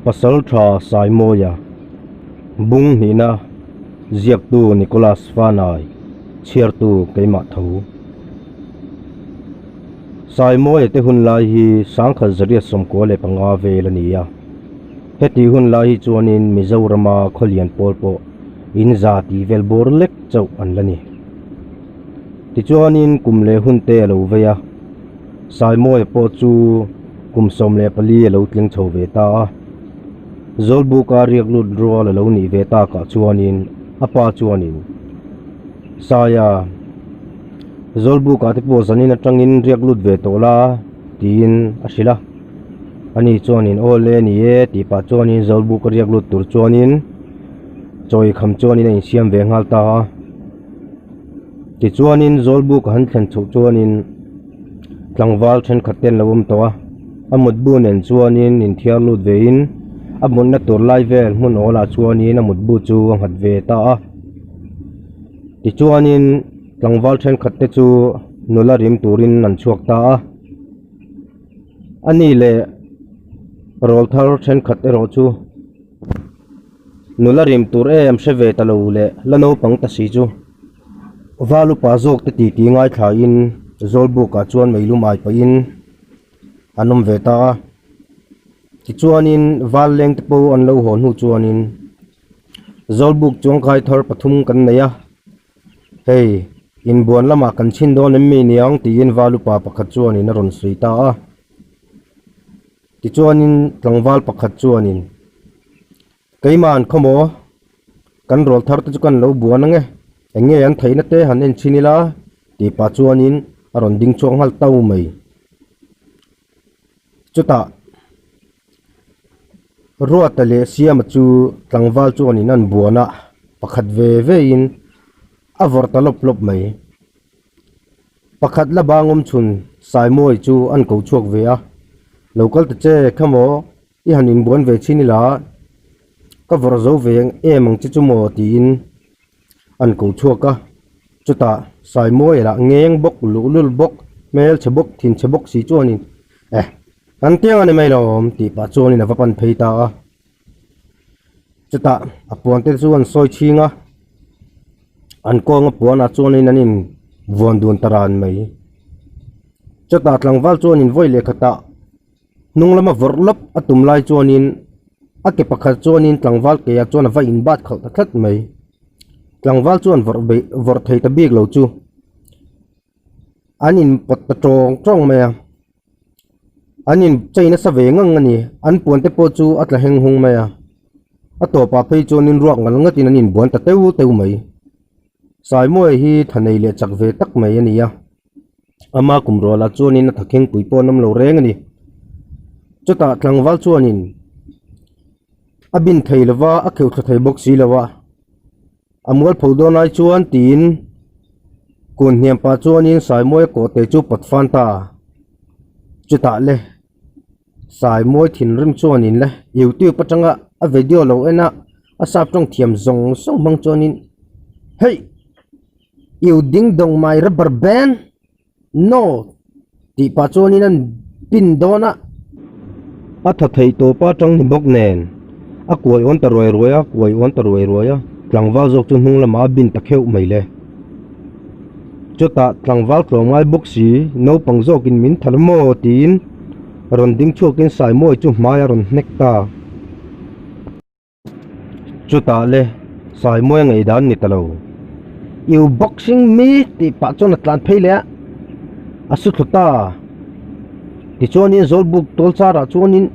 Pasaltha Saimawia, Bung hnihna, Ziaktu Nicholas Fanai, Chhiartu keimah tho. Saimawia te hun lai hi 1995 vel a ni a. Heti hun lai hi chuanin Mizorama khawlian pawl pawh in za tih vel bawr lek chauh an la ni. Tichuanin kum leh hun te a lo vei a, Saimawia pawh chu kum 14 a lo tling chho ve ta a. Zawlbuka riak lut rual a lo nih ve takah chuanin a pa chuanin, Saia, Zawlbuka te pawh zanin atangin riak lut ve tawh la, tiin a hrilh a. Ani chuanin, Aw le ni e, tih pah chuanin Zawlbuka riak lut tur chuanin chawi kham chuanin a insiam ve nghal ta a. Tichuanin Zawlbuk a han thlen chhoh chuanin tlangval thenkhat te an lo awm tawh a, a mutbu nen chuanin inthiar lut vein a mutna tur lai vel hmun awlah chuanin a mutbu chu a nghat ve ta a. Tichuanin tlangval thenkhat te chu nula rim turin an chhuak ta a, ani leh rawlthar thenkhat erawh chu. Nula rim tur em hre ve ta lo leh la naupang ta si chu val upa zawk te titi ngaithla in Zawlbuk ah chuan meilum ai pah in an awm ve ta a tichuan in val leng te pawh an lo haw hnu chuan in Zawlbuk chuangkai thar pathum kan nei a hei inbuan lamah kan chhin dawn em mi niang tiin val upa pakhat chuan in a rawn sawi ta a. Tichuanin tlangval pakhat chuanin, Keimah an khaw maw? Kan rawl thar te chu kan lo buan ang e, eng nge an theihna te han en chhin ila, tih pah chuanin a rawn ding chhuak nghal tau mai. Chutah Ruata leh Siama chu tlangval chuanin an buan a, pakhat ve vein a vawrh ta lawp lawp mai. Pakhat la bang awm chhun Saimawi chu an ko chhuak ve a, Lo kal ta che kha maw, i han inbuan ve chhin ila, ka vawrh zo ve em ang che chu maw tiin an ko chhuak a. Chutah Saimawi lah ngeng bawk, luhlul bawk, hmel chhe bawk, thin chhe bawk si chuanin, Eh, kan tiang a ni mai lo awm tih pah chuanin a va pan phei ta a. Chutah a puan te chu an sawi chhing a, an kawnga puanah chuanin an in vuan dun ta ran mai. Chutah tlangval chuanin vawi leh khatah hnung lama vawrh lawp a tum lai chuanin a ke pakhat chuanin tlangval ke ah chuan a va in bat khalh ta tlat mai. Tlangval chuan vawrh beih vawrh thei ta bik lo chu an in pawt ta tawng tawng mai a. An in chei nasa ve ngang a ni. An puan te pawh chu a tla heng hung mai a. A tawpah phei chuanin ruak ngal ngatin an inbuan ta teu teu mai. Saimawia hi tha nei leh chak ve tak mai a ni a. Ama kum rualah chuanin a thakhengpui pawh an awm lo reng a ni. Chutah tlangval chuanin a bin thei lova a kheuh thla thei bawk si lo a. A mualpho dawn ai chuan tiin kun hniam pah chuanin Saimawia kawhte chu pawt fan ta. Chutah le Saimawi thinrim chuanin le YouTube atanga a video lo en a, a sap tawng thiam zawng zawng hmang chuanin Hey! You ding dong my rubber band! No! Tih pah chuanin an pin dawn a. A tha theih tawp a tang ni bawk nen a kuai awn ta ruai ruai a, kuai awn ta ruai ruai a, tlangval zawk chu hnung lamah a bin ta kheuh mai le. Chutah tlangval tlawmngai bawk si naupang zawkin min thal maw tiin rawn ding chhuakin Saimawi chu hmai a rawn hnek ta. Chutah le Saimawi a ngei dan ni ta lo. You boxing me tih pah chuan a tlan phei leh a, a su thlu ta. Tichuanin Zawlbuk tual charah chuanin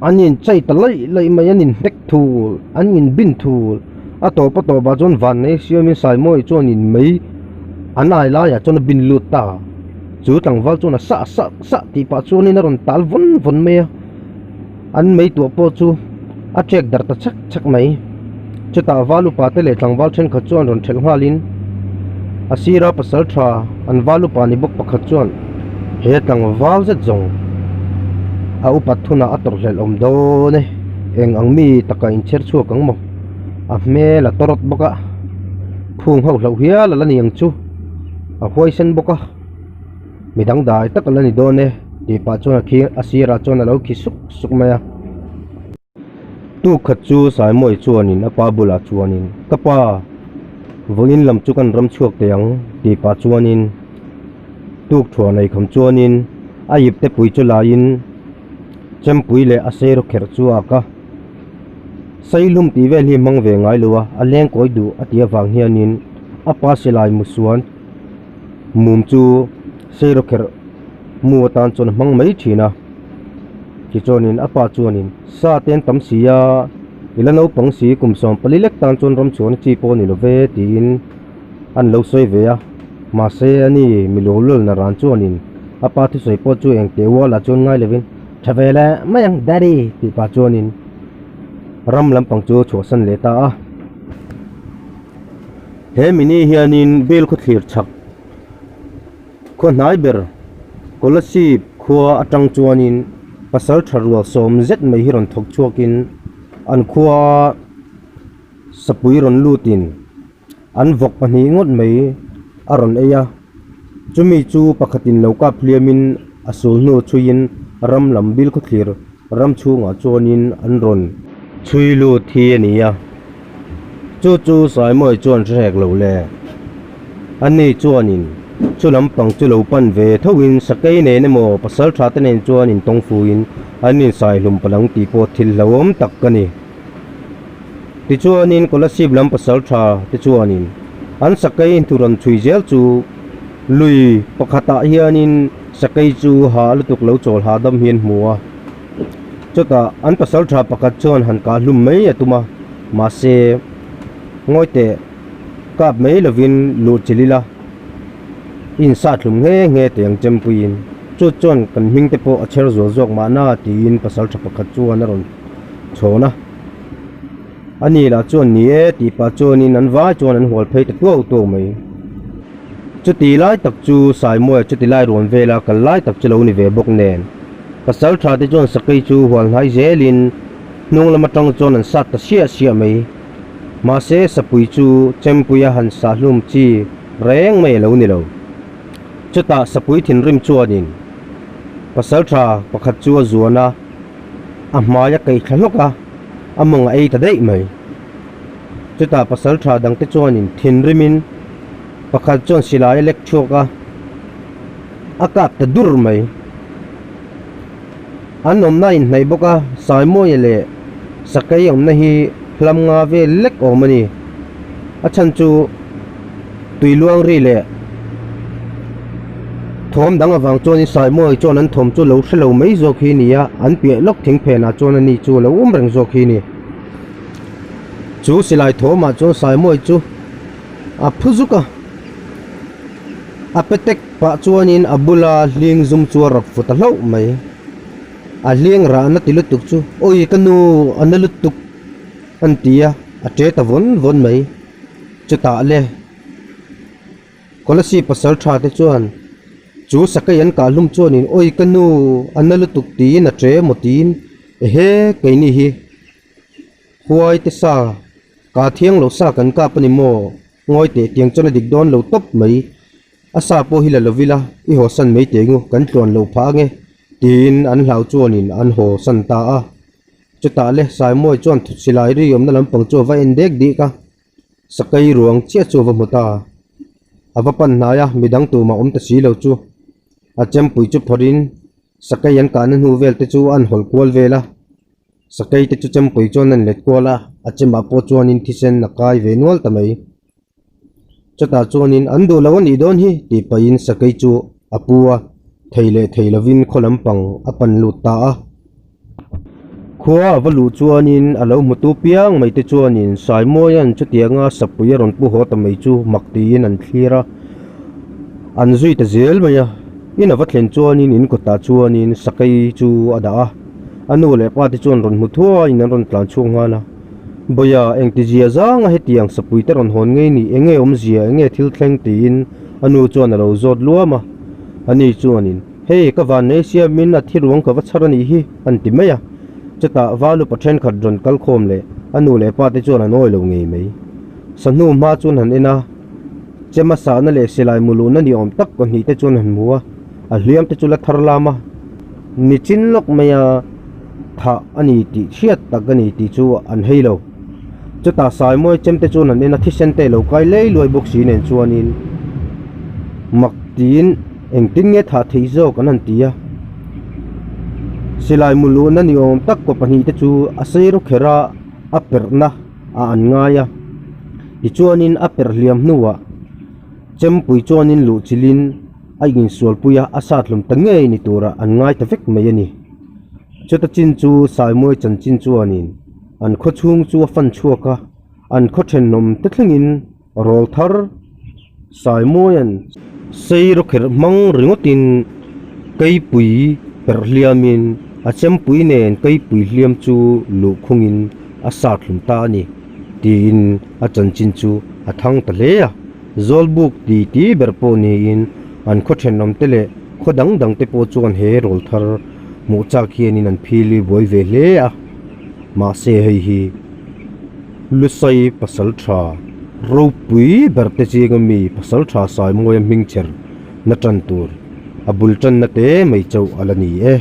an inchei ta laih laih mai, an inhnek thul, an inbin thul. A tawp a tawpah chuan Vannei siamin Saimawi chuanin mei an ai laiah chuan a bin lut ta. Chu tlangval chuan a sah sah sah tih pah chuanin a rawn tal vawn vawn mai a. An mei tuah pawh chu a ṭek darh ta chhak chhak mai. Chutah val upa te leh tlangval ṭhenkhat chuan rawn ṭhelh nghalin a sira pasal ṭha an val upa ni bawk pakhat chuan he tlangval zet zawng a upat hunah a tawrhhlelh awm dawn e, eng ang mi taka inchher chhuak ang maw? A hmel a tawrawt bawk a, phung ho hlauh hial a la ni ang chu, a huaisen bawk a. Mi dangdai tak a la ni dawn e tih pah chuan a khi a sirah chuan a lo khi suk suk mai a. Tuk khat chu Saimawia chuanin a pa bulah chuanin, Ka pa, vawiin lam chu kan ram chhuak teh ang, tih pah chuanin tuk thuah nei kham chuanin a ip te pui chu laiin chempui leh a sei rawkherh chu a ak a. Saihlum tih vel hi hmang ve ngai lo a, a leng kawi duh a tih avang hianin a pa silai musuan mum chu sei rawkherh mu atan chuan a hmang mai thin a. Tichuanin a pa chuanin sa te an tam si a, i la naupang si kum 14 lek tan chuan ram chhuahna chi pawh a ni lo ve tiin an lo sawi ve a. Mahse ani mi lo lawlna ran chuanin a pa thusawi pawh chu engteh ualah chuan ngai lovin Tha ve le mai ang Daddy tih pah chuanin ram lampang chu chhuahsan leh ta a. He mini hianin bel khawthlir chhak khaw hnai ber Kolasib khua atang chuanin pasal tha rual sawm zet mai hi rawn thawk chhuakin an khua sapui rawn lutin An vawk pahnih ngawt mai a rawn ei a, chumi chu pakhatin lo kap hliamin a sul hnu chhuiin ram lam bil khawthlir ram chhungah chuanin an rawn chhui lut hi a ni a. Chu chu Saimawia chuan hre hek lo le. Ani chuanin chu lampang chu lo pan ve thoin sakei nen emaw pasal tha te nen chuan intawng fuin an insaihlum palang tih pawh thil hlauhawm tak a ni. Tichuanin Kolasib lam pasal tha te chuanin an sakei inthu rawn chhui zel chu lui pakhatah hianin sakei chu hah lutuk lo chawl hahdam hi an hmu a. Chutah an pasal tha pakhat chuan han kah hlum mai a tum a, mahse ngawi teh kap mai lovin luh chilh ila insat hlum nghe nghe teh ang chempuiin chu chuan kan hming te pawh a chher zual zawk mahna tiin pasal tha pakhat chuan a rawn chhawn a. A ni lah chuan ni e tih pah chuanin an vai chuan an hual phei ta tuau tuau mai. Chuti lai tak chu Saimawia chuti lai ruan vela kal lai tak chu lo ni ve bawk nen. Pasal tha te chuan sakei chu hual hnai zelin hnung lam atang chuan an sat ta siah siah mai. Mahse sapui chu chempuia han sah hlum chi reng mai a lo ni lo. Chutah sapui thinrim chuanin pasal tha pakhat chu a zuan a. A hmai a kaih thla hlawk a, a mawng a ei ta daih mai. Chutah pasal tha dangte chuanin thinrimin pakhat chuan silai a lek chhuak a, a kap ta dur mai. An awmna a inhnaih bawk a, Saimawia leh Sakei awmna hi hlam nga vel lek awm a ni. A chhan chu tui luang ri leh thawm dang avang chuanin Saimawia chuan an thawm chu lo hre lo mai zawk hi a ni a, an piah lawk thing phenah chuan ani chu a lo awm reng zawk hi a ni. Chu silai thawmah chuan Saimawia chu a phu zuk a, a pe tek pah chuanin a bula hling zum chu a rawt fu ta hlauh mai. A hling rahna ti lutuk chu, Awi ka nu, a na lutuk! an ti a, a ṭe ta vawn vawn mai. Chutah le Kolasib pasal tha te chuan chu sakei an kah hlum chuanin awi ka nu a na lutuk tiin a ṭe maw tiin ehe keini hi huai te sa kah thiang lo sa kan kap a ni maw ngawi teh tiang chuan a dik dawn lo tawp mai a sa pawh hi la lo ila i haw san mai teh ngu kan tluan lo phah ange tiin an hlau chuanin an haw san ta a. Chutah le Saimawi chuan thutsilai ri awmna lampang chu a va en dek dik a, sakei ruang chiah chu a va hmu ta. A va pan hnai a, midang tumah awm ta si lo chu. A chempui chu phawrhin sakei an kahna hnu vel te chu a an hawlh kual vel a, sakei te chu chempui chuan an let kual a, a chemah pawh chuanin thisen a kai ve nual ta mai. Chutah chuanin an duh lo a nih dawn hi tih pahin sakei chu a pu a, thei leh thei lovin khaw lampang a pan lut ta a. Khua a va luh chuanin a lo hmutu piang mai te chuanin Saimawia'n chutianga sapui a rawn pu haw ta mai chu mak tiin an thlir a, an zui ta zel mai a. In a va thlen chuanin in kawtah chuanin sakei chu a dah a, a nu leh pa te chuan rawn hmu thuaiin an rawn tlan chhuak nghal a. Bawia, engtizia zanga hetiang sapui te rawn hawn ngei ni, enge awmzia, enge thil thleng tiin a nu chuan a lo zawt luam a. Ani chuanin, Hei, ka van nei siamin a thi ruang ka va chhar a nih hi, an ti mai a. Chutah valu pa thenkhat rawn kal khawm leh a nu leh pa te chuan an awi lo ngei mai. Sahnu hma chuan han en a, chema sahna leh silai mu luhna ni awm tak pahnih te chuan han hmu a, a hliam te chu la thar lam a, nichin lawk mai a. Thah a ni tih hriat tak a ni tih chu an hei lo. Chutah Saimawi chemte chuan an en a, thisen te lo kai lei luai bawk si nen chuanin mak tiin engtin nge thah theih zawk an han ti a. Silai mu luhna ni awm tak kaw pahnihte chu a sei ru kher a, a perhna a an ngai a. Tichuanin a perh hliam hnuah chempui chuanin luh chilhin a insualpui a, a sat hlum ta ngei ni turah an ngai ta vek mai a ni. Chuta chin chu Saimawi chanchin chuanin an khaw chhung chu a fan chhuak a, an khaw thenawm te thlengin rawl thar Saimawia'n sei rawkherh hmang ringawtin keipui perh hliamin a chempui nen keipui hliam chu luhkhungin a sat hlum ta a ni tiin a chanchin chu a thang ta hle a. Zawlbuk ti ti ber pawh niin an khaw thenawm te leh khaw dang dang te pawh chuan he rawl thar hmuh chak hianin an phili buai ve hle a, mahse hei hi Lusai pasal tha ropui ber te zinga mi pasal tha Saimawia hming chher na tan tur a bul tanna te mai chauh a la ni e.